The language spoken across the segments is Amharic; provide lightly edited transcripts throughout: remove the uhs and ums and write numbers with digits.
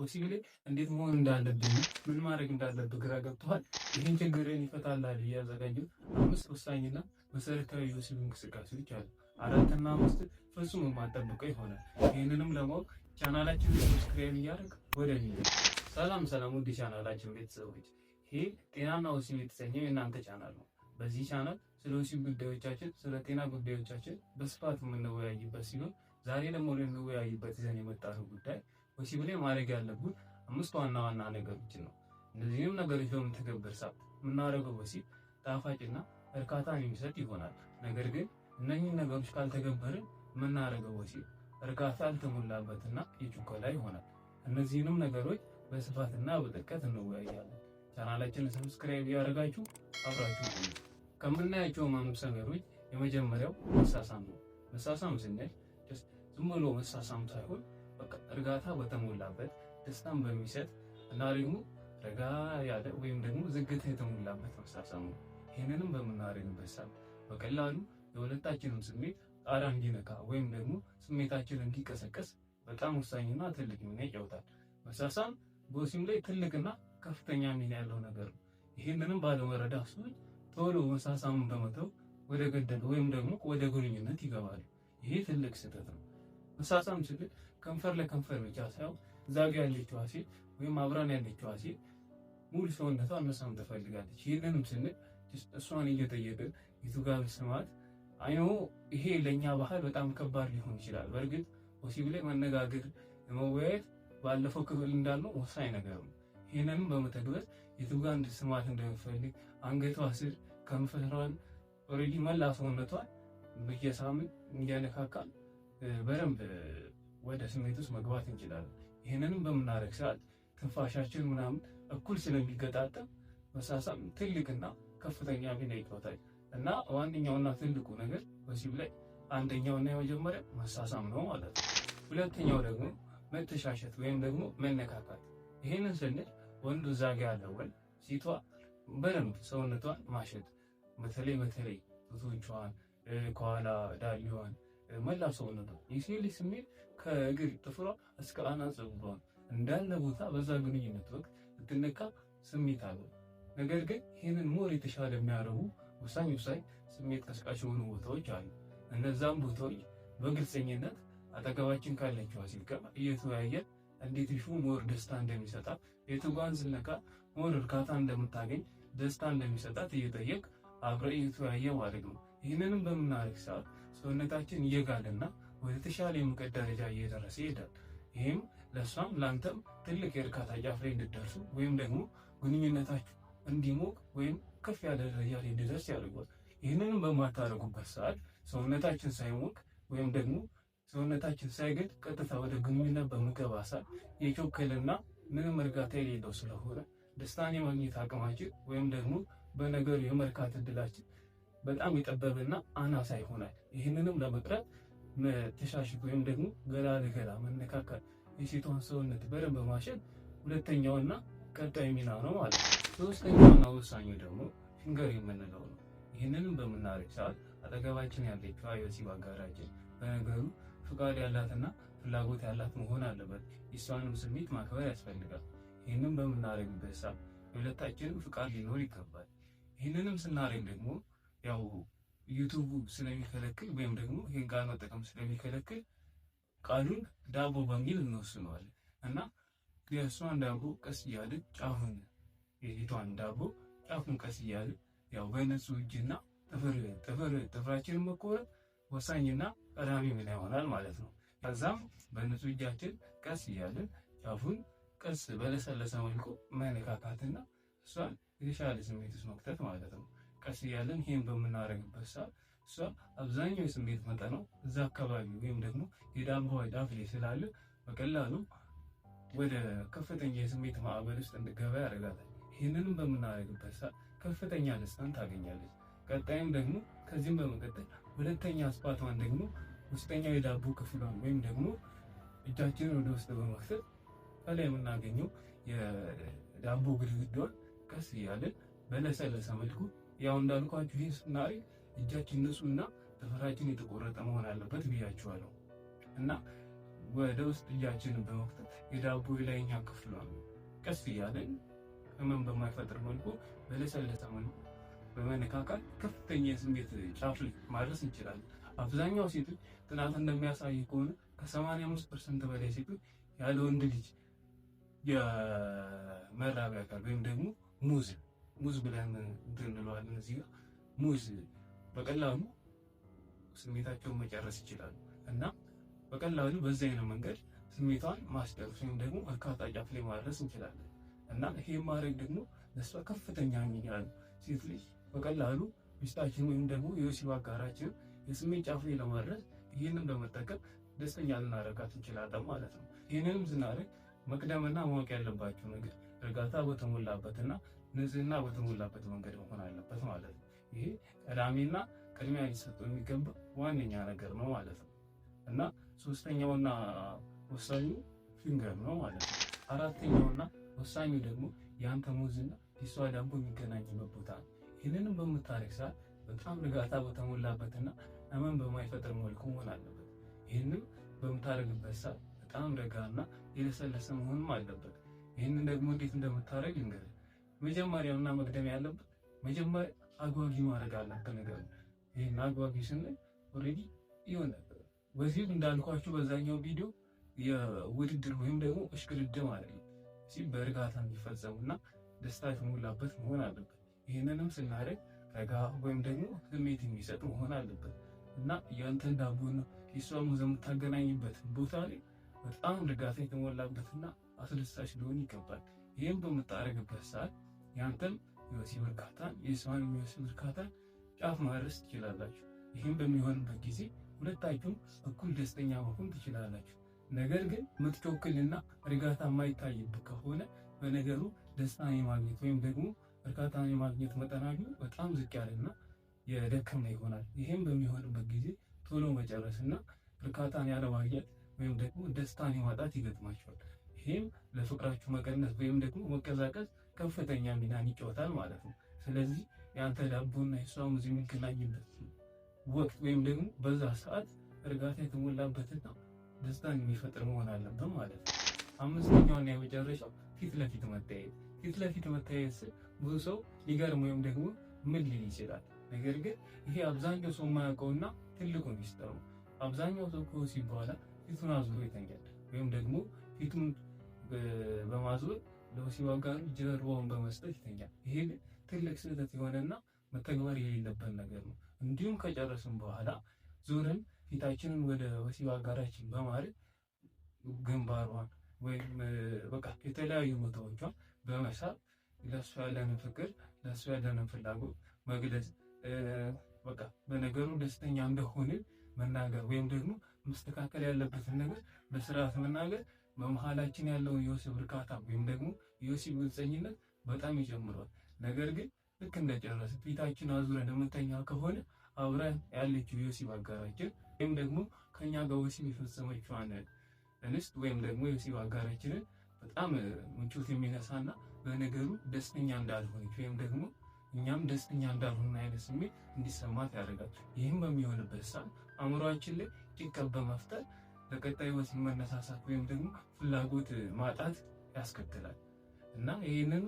ወሲብ ላይ እንዴት መሆን እንዳለብን ምን ማድረግ እንዳለብህ ግራ ገብቶሃል? ይህን ችግርን ይፈታልሃል ብዬ ያዘጋጀሁት አምስት ወሳኝና መሰረታዊ የወሲብ እንቅስቃሴዎች አሉ። አራትና አምስት ፍጹም የማጠብቀው ይሆናል። ይህንንም ለማወቅ ቻናላችንን subscribe እያደረግ ወደ ሰላም ሰላም፣ ውድ ቻናላችን ቤተሰቦች፣ ይሄ ጤናና ወሲብ የተሰኘው የእናንተ ቻናል ነው። በዚህ ቻናል ስለ ወሲብ ጉዳዮቻችን፣ ስለ ጤና ጉዳዮቻችን በስፋት የምንወያይበት ሲሆን ዛሬ ደግሞ ልንወያይበት ይዘን የመጣነው ጉዳይ ወሲብ ላይ ማድረግ ያለብን አምስት ዋና ዋና ነገሮችን ነው። እነዚህንም ነገሮች በምንተገበር ሰዓት የምናደርገው ወሲብ ጣፋጭና እርካታን የሚሰጥ ይሆናል። ነገር ግን እነኚህን ነገሮች ካልተገበርን የምናደርገው ወሲብ እርካታ ያልተሞላበትና የችኮላ ይሆናል። እነዚህንም ነገሮች በስፋትና በጥልቀት እንወያያለን። ቻናላችንን subscribe እያደረጋችሁ አብራችሁ ቆዩ። ከምናያቸው አምስት ነገሮች የመጀመሪያው መሳሳም ነው። መሳሳም ስንል ዝም ብሎ መሳሳም ሳይሆን በቃ እርጋታ በተሞላበት፣ ደስታን በሚሰጥ እና ደግሞ ረጋ ያለ ወይም ደግሞ ዝግታ የተሞላበት መሳሳም ነው። ይህንንም በምናደርግበት ሰዓት በቀላሉ የሁለታችንም ስሜት ጣራ እንዲነካ ወይም ደግሞ ስሜታችን እንዲቀሰቀስ በጣም ወሳኝና ትልቅ ሚና ይጫወታል። መሳሳም በወሲብ ላይ ትልቅና ከፍተኛ ሚና ያለው ነገር ነው። ይህንንም ባለመረዳት ሰዎች ቶሎ መሳሳምን በመተው ወደ ገደል ወይም ደግሞ ወደ ግንኙነት ይገባሉ። ይሄ ትልቅ ስህተት ነው። መሳሳም ስል ከንፈር ለከንፈር ብቻ ሳይሆን እዛ ጋ ያለችዋ ሴት ወይም አብራን ያለችዋ ሴት ሙሉ ሰውነቷን መሳም ትፈልጋለች። ይህንንም ስንል እሷን እየጠየቅን የቱ ጋር ስማት አይኖ ይሄ ለእኛ ባህል በጣም ከባድ ሊሆን ይችላል። በእርግጥ ወሲብ ላይ መነጋገር፣ መወያየት ባለፈው ክፍል እንዳልነው ወሳኝ ነገር ነው። ይህንንም በመተግበር የቱ ጋር እንድስማት እንደምፈልግ አንገቷ ስር ከንፈሯን already መላ ሰውነቷን እየሳምን እያነካካን በደንብ ወደ ስሜት ውስጥ መግባት እንችላለን። ይህንንም በምናደርግ ሰዓት ትንፋሻችን ምናምን እኩል ስለሚገጣጠም መሳሳም ትልቅና ከፍተኛ ሚና ይጫወታል። እና ዋነኛውና ትልቁ ነገር ወሲብ ላይ አንደኛውና የመጀመሪያ መሳሳም ነው ማለት ነው። ሁለተኛው ደግሞ መተሻሸት ወይም ደግሞ መነካካት። ይህንን ስንል ወንዱ እዛ ጋ ያለው ወንድ ሴቷ በደንብ ሰውነቷን ማሸት፣ በተለይ በተለይ ጡቶቿን፣ ከኋላ ዳሌዋን፣ መላ ሰውነቷን፣ የሴት ልጅ ስሜት ከእግር ጥፍሯ እስከ አናት ፀጉሯ እንዳለ ቦታ በዛ ግንኙነት ወቅት ብትነካ ስሜት አለው። ነገር ግን ይህንን more የተሻለ የሚያደርጉ ወሳኝ ወሳኝ ስሜት ቀስቃሽ የሆኑ ቦታዎች አሉ። እነዛም ቦታዎች በግልፀኝነት አጠገባችን ካለችው ሴት ጋር እየተወያየን እንዴት ይሹ more ደስታ እንደሚሰጣት፣ የትጓን ስነካ more እርካታ እንደምታገኝ፣ ደስታ እንደሚሰጣት እየጠየቅ አብረ እየተወያየ ማድረግ ነው። ይህንንም በምናደርግ ሰዓት ሰውነታችን እየጋለና ወደ ተሻለ የሙቀት ደረጃ እየደረሰ ይሄዳል። ይህም ለእሷም ለአንተም ትልቅ የእርካታ ጫፍ ላይ እንድደርሱ ወይም ደግሞ ግንኙነታችሁ እንዲሞቅ ወይም ከፍ ያለ ደረጃ ላይ እንዲደርስ ያደርጓል። ይህንንም በማታደርጉበት ሰዓት ሰውነታችን ሳይሞቅ ወይም ደግሞ ሰውነታችን ሳይግል ቀጥታ ወደ ግንኙነት በምንገባ ሰዓት የቾከልና ምንም እርጋታ የሌለው ስለሆነ ደስታን የማግኘት አቅማችን ወይም ደግሞ በነገሩ የመርካት እድላችን በጣም የጠበበና አናሳ ይሆናል። ይህንንም ለመቅረት መተሻሸት ወይም ደግሞ ገላ ለገላ መነካካት፣ የሴቷን ሰውነት በደንብ ማሸት ሁለተኛውና ቀጣዩ ሚና ነው ማለት ነው። ሶስተኛውና ወሳኙ ደግሞ finger የምንለው ነው። ይህንንም በምናደርግ ሰዓት አጠገባችን ያለችው የወሲብ አጋራችን በነገሩ ፍቃድ ያላትና ፍላጎት ያላት መሆን አለበት። የእሷንም ስሜት ማክበር ያስፈልጋል። ይህንን በምናደርግበት ሰዓት የሁለታችንም ፍቃድ ሊኖር ይገባል። ይህንንም ስናደርግ ደግሞ ያው ዩቱቡ ስለሚከለክል ወይም ደግሞ ይህን ቃል መጠቀም ስለሚከለክል ቃሉን ዳቦ በሚል እንወስነዋለን። እና የእሷን ዳቦ ቀስ እያልን ጫፉን፣ የፊቷን ዳቦ ጫፉን ቀስ እያልን ያው በንጹህ እጅና ጥፍር ጥፍር ጥፍራችንን መቆረጥ ወሳኝና ቀዳሚ ሚና ይሆናል ማለት ነው። ከዛም በንጹህ እጃችን ቀስ እያልን ጫፉን ቀስ በለሰለሰ መልኩ መነካካትና እሷን የተሻለ ስሜት ውስጥ መክተት ማለት ነው። ቀስ እያለን ይህን በምናደርግበት ሰዓት እሷ አብዛኛው የስሜት መጠነው እዛ አካባቢ ወይም ደግሞ የዳቦዋ ጫፍ ላይ ስላለ በቀላሉ ወደ ከፍተኛ የስሜት ማዕበል ውስጥ እንድገባ ያደርጋታል። ይህንንም በምናደርግበት ሰዓት ከፍተኛ ደስታን ታገኛለች። ቀጣይም ደግሞ ከዚህም በመቀጠል ሁለተኛ spot ዋን ደግሞ ውስጠኛው የዳቦ ክፍሏን ወይም ደግሞ እጃችንን ወደ ውስጥ በመክተት ከላይ የምናገኘው የዳቦ ግድግዳዋን ቀስ እያለን በለሰለሰ መልኩ፣ ያው እንዳልኳችሁ ይህ ስናደርግ እጃችን ንጹህና ጥፍራችን የተቆረጠ መሆን አለበት ብያችኋለሁ። እና ወደ ውስጥ እጃችንን በመክተት የዳቦ የላይኛ ክፍሏን ቀስ እያለን ህመም በማይፈጥር መልኩ በለሰለሰ መልኩ በመነካካት ከፍተኛ የስሜት ጫፍ ላይ ማድረስ እንችላለን። አብዛኛው ሴቶች ጥናት እንደሚያሳይ ከሆነ ከ85% በላይ ሴቶች ያለ ወንድ ልጅ የመራቢያ አካል ወይም ደግሞ ሙዝ ሙዝ ብለን እንትን እንለዋለን እዚህ ጋር ሙዝ በቀላሉ ስሜታቸውን መጨረስ ይችላሉ። እና በቀላሉ በዚህ አይነት መንገድ ስሜቷን ማስጨረስ ወይም ደግሞ እርካታ ጫፍ ላይ ማድረስ እንችላለን። እና ይሄ ማድረግ ደግሞ ለእሷ ከፍተኛ ሚና ነው። ሴት ልጅ በቀላሉ ሚስታችን ወይም ደግሞ የወሲብ አጋራችን የስሜት ጫፍ ላይ ለማድረስ ይህንን በመጠቀም ደስተኛ ልናደርጋት እንችላለን ማለት ነው። ይህንንም ስናደርግ መቅደምና ማወቅ ያለባቸው ነገር እርጋታ በተሞላበትና ንጽህና በተሞላበት መንገድ መሆን አለበት ማለት ነው። ይሄ ቀዳሚና ቅድሚያ ሊሰጠው የሚገባ ዋነኛ ነገር ነው ማለት ነው። እና ሶስተኛውና ወሳኙ finger ነው ማለት ነው። አራተኛውና ወሳኙ ደግሞ የአንተ ሙዝና የሷ ዳቦ የሚገናኝበት ቦታ ነው። ይህንንም በምታደርግ ሰዓት በጣም እርጋታ በተሞላበትና ህመም በማይፈጥር መልኩ መሆን አለበት። ይህንም በምታደርግበት ሰዓት በጣም ረጋና የለሰለሰ መሆንም አለበት። ይህንን ደግሞ እንዴት እንደምታደርግ ልንገርህ። መጀመሪያውና መቅደም ያለበት መጀመሪያ አጓጊ ማድረግ አለብህ ነገር ነው። ይህን አጓጊ ስንል already የሆነ በዚህ እንዳልኳችሁ በዛኛው ቪዲዮ የውድድር ወይም ደግሞ እሽቅድድም አይደለም፣ በእርጋታ የሚፈጸሙና ደስታ የተሞላበት መሆን አለበት። ይህንንም ስናደርግ ረጋ ወይም ደግሞ ስሜት የሚሰጥ መሆን አለበት። እና ያንተን ዳቦና የሷን ሙዝ የምታገናኝበት ቦታ ላይ በጣም እርጋታ የተሞላበትና አስደሳች ሊሆን ይገባል። ይህም በምታደርግበት ሰዓት ያንተም የወሲብ እርካታን የሷን የወሲብ እርካታን ጫፍ ማድረስ ትችላላችሁ። ይህም በሚሆንበት ጊዜ ሁለታችሁም እኩል ደስተኛ መሆን ትችላላችሁ። ነገር ግን ምትቾክልና እርጋታ የማይታይብህ ከሆነ በነገሩ ደስታን የማግኘት ወይም ደግሞ እርካታን የማግኘት መጠናችሁ በጣም ዝቅ ያለና የደከመ ይሆናል። ይህም በሚሆንበት ጊዜ ቶሎ መጨረስና እርካታን ያለማግኘት ወይም ደግሞ ደስታን የማጣት ይገጥማቸዋል። ይህም ለፍቅራችሁ መቀነስ ወይም ደግሞ መቀዛቀዝ ከፍተኛ ሚናን ይጫወታል ማለት ነው። ስለዚህ የአንተ ዳቦና የሷ ሙዝ የሚገናኝበት ወቅት ወይም ደግሞ በዛ ሰዓት እርጋታ የተሞላበትና ደስታን የሚፈጥር መሆን አለበት ማለት ነው። አምስተኛውና የመጨረሻው ፊት ለፊት መተያየት። ፊት ለፊት መተያየት ስል ብዙ ሰው ሊገርም ወይም ደግሞ ምን ሊል ይችላል። ነገር ግን ይሄ አብዛኛው ሰው የማያውቀውና ትልቁ ሚስጥር ነው። አብዛኛው ሰው ከወሲብ በኋላ ፊቱን አዙሮ ይተኛል ወይም ደግሞ ፊቱን በማዞር ለወሲብ አጋሩ ጀርባውን በመስጠት ይተኛል። ይሄ ግን ትልቅ ስህተት የሆነና መተግበር የሌለበት ነገር ነው። እንዲሁም ከጨረስን በኋላ ዞረን ፊታችንን ወደ ወሲብ አጋራችን በማድረግ ግንባሯን ወይም በቃ የተለያዩ ቦታዎቿን በመሳብ ለእሱ ያለንን ፍቅር ለእሱ ያለንን ፍላጎት መግለጽ፣ በቃ በነገሩ ደስተኛ እንደሆንን መናገር ወይም ደግሞ መስተካከል ያለበትን ነገር በስርዓት መናገር በመሀላችን ያለውን የወሲብ እርካታ ወይም ደግሞ የወሲብ ግልፀኝነት በጣም ይጨምረዋል። ነገር ግን ልክ እንደጨረስን ፊታችን አዙረን የምንተኛ ከሆነ አብረን ያለችው የወሲብ አጋራችን ወይም ደግሞ ከኛ ጋር ወሲብ የፈጸመችዋን እንስት ወይም ደግሞ የወሲብ አጋራችንን በጣም ምቾት የሚነሳና በነገሩ ደስተኛ እንዳልሆነች ወይም ደግሞ እኛም ደስተኛ እንዳልሆነ አይነት ስሜት እንዲሰማት ያደርጋል። ይህም በሚሆንበት ሰዓት አእምሯችን ላይ ጭንቀት በመፍጠር ለቀጣይ ወሲብ መነሳሳት ወይም ደግሞ ፍላጎት ማጣት ያስከትላል። እና ይህንን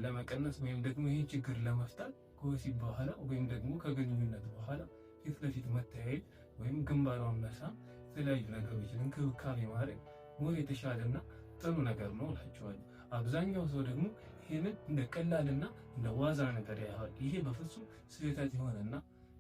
ለመቀነስ ወይም ደግሞ ይህን ችግር ለመፍታት ከወሲብ በኋላ ወይም ደግሞ ከግንኙነት በኋላ ፊት ለፊት መተያየት ወይም ግንባሯን መሳም፣ የተለያዩ ነገሮችን እንክብካቤ ማድረግ more የተሻለና ጥሩ ነገር ነው እላቸዋለሁ። አብዛኛው ሰው ደግሞ ይህንን እንደ ቀላልና እንደ ዋዛ ነገር ያየዋል። ይሄ በፍጹም ስህተት የሆነና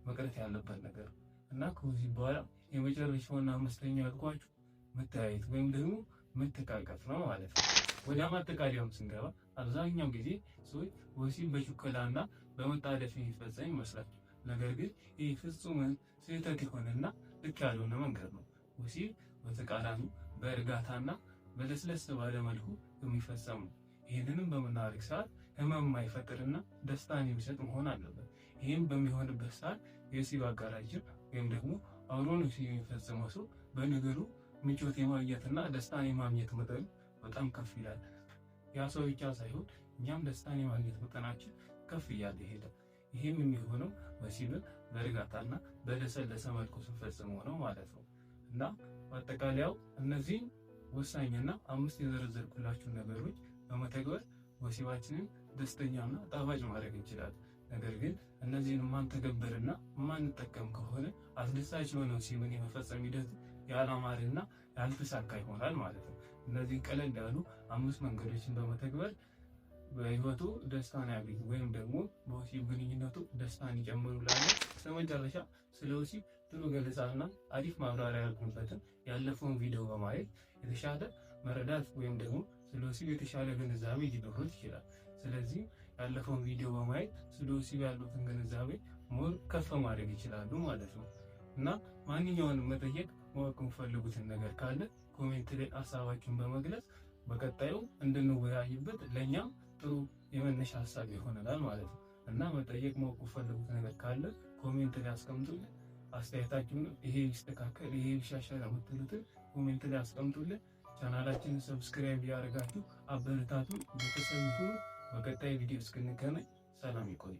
መቅረት ያለበት ነገር ነው። እና ከወሲብ በኋላ የመጨረሻውና አምስተኛው ያልኳችሁ መተያየት ወይም ደግሞ መተቃቀፍ ነው ማለት ነው። ወደ ማጠቃለያውም ስንገባ አብዛኛው ጊዜ ሰዎች ወሲብ በችኮላና በመጣደፍ የሚፈጸም ይመስላል። ነገር ግን ይህ ፍጹም ስህተት የሆነና ልክ ያልሆነ መንገድ ነው። ወሲብ በተቃራኒው በእርጋታና በለስለስ ባለ መልኩ የሚፈጸም ነው። ይህንንም በምናደርግ ሰዓት ህመም የማይፈጥርና ደስታን የሚሰጥ መሆን አለበት። ይህም በሚሆንበት ሰዓት የወሲብ አጋራችን ወይም ደግሞ አብሮን ወሲብ የሚፈጽመው ሰው በነገሩ ምቾት የማግኘትና ደስታን የማግኘት መጠኑ በጣም ከፍ ይላል። ያ ሰው ብቻ ሳይሆን እኛም ደስታን የማግኘት መጠናችን ከፍ እያለ ይሄዳል። ይህም የሚሆነው ወሲብን በእርጋታና በለሰለሰ መልኩ ስንፈጽመው ነው ማለት ነው። እና በአጠቃላያው እነዚህን ወሳኝና አምስት የዘረዘርኩላችሁ ነገሮች በመተግበር ወሲባችንን ደስተኛና ጣፋጭ ማድረግ እንችላለን። ነገር ግን እነዚህን የማንተገበርና የማንጠቀም ከሆነ አስደሳች የሆነ ወሲብን የመፈጸም ሂደቱ ያላማረና ያልተሳካ ይሆናል ማለት ነው። እነዚህን ቀለል ያሉ አምስት መንገዶችን በመተግበር በህይወቱ ደስታን ያገኙ ወይም ደግሞ በወሲብ ግንኙነቱ ደስታን ይጨምሩ። ላለ በመጨረሻ ስለ ወሲብ ጥሩ ገለጻና አሪፍ ማብራሪያ ያልኩበትን ያለፈውን ቪዲዮ በማየት የተሻለ መረዳት ወይም ደግሞ ስለ ወሲብ የተሻለ ግንዛቤ ሊኖሩት ይችላል። ስለዚህ ያለፈውን ቪዲዮ በማየት ስለ ወሲብ ያሉትን ግንዛቤ more ከፍ ማድረግ ይችላሉ ማለት ነው። እና ማንኛውንም መጠየቅ ማወቅ የምፈልጉትን ነገር ካለ comment ላይ ሀሳባችሁን በመግለጽ በቀጣዩ እንድንወያይበት ለእኛም ጥሩ የመነሻ ሀሳብ ይሆነናል ማለት ነው። እና መጠየቅ ማወቅ የምፈልጉት ነገር ካለ comment ላይ አስቀምጡልን። አስተያየታችሁን ይሄ ይስተካከል፣ ይሄ ይሻሻል የምትሉትን comment ላይ አስቀምጡልን። ቻናላችንን subscribe ያደርጋችሁ አበረታቱን፣ ቤተሰብ ይሁኑ። በቀጣይ ቪዲዮ እስክንገናኝ ሰላም ይቆዩ።